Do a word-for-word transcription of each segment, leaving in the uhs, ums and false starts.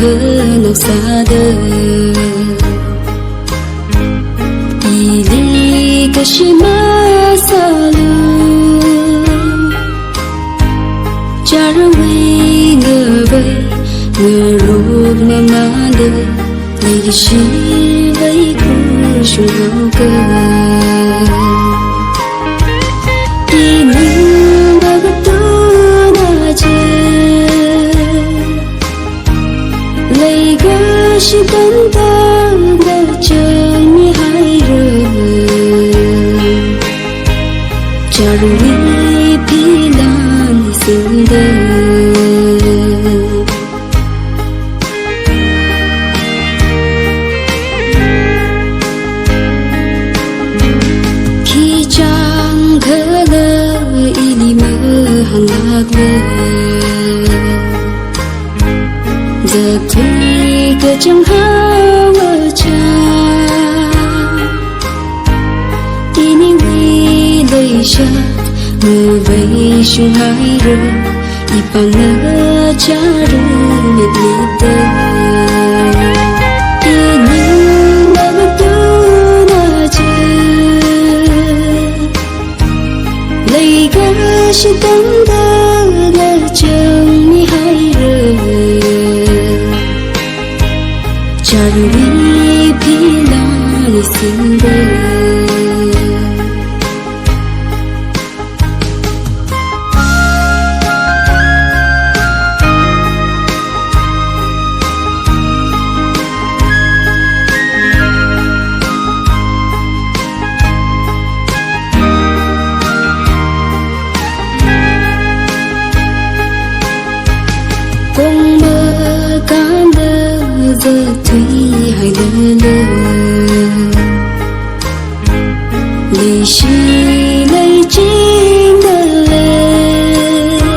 nao sāda, ili kashi masālu. Chārawui ngavei ngaruk mamānda, leikashiwui khuishung haoka. Ina mavātona chi, leikashi tangda ngachangmihaira. Chārawui philan singda, khi chāngkhala ili mahānglākla, zatthui kachāng haowa chā. Iniwui leishat maveishunghaira, ipāngna chāra mitmida. Ina mavātona chi, leikashi tangda ngachangmihaira. Chārawui philan singda. Kongma kanda zatthuihaidalei, leishi leichingdalei,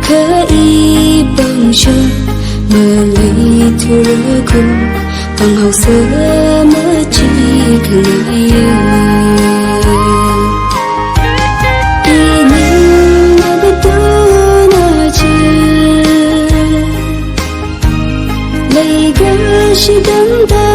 kha i pangshap maleithura kho, panghaosa machikhangai. Ina mavātona chi, leikashi tangda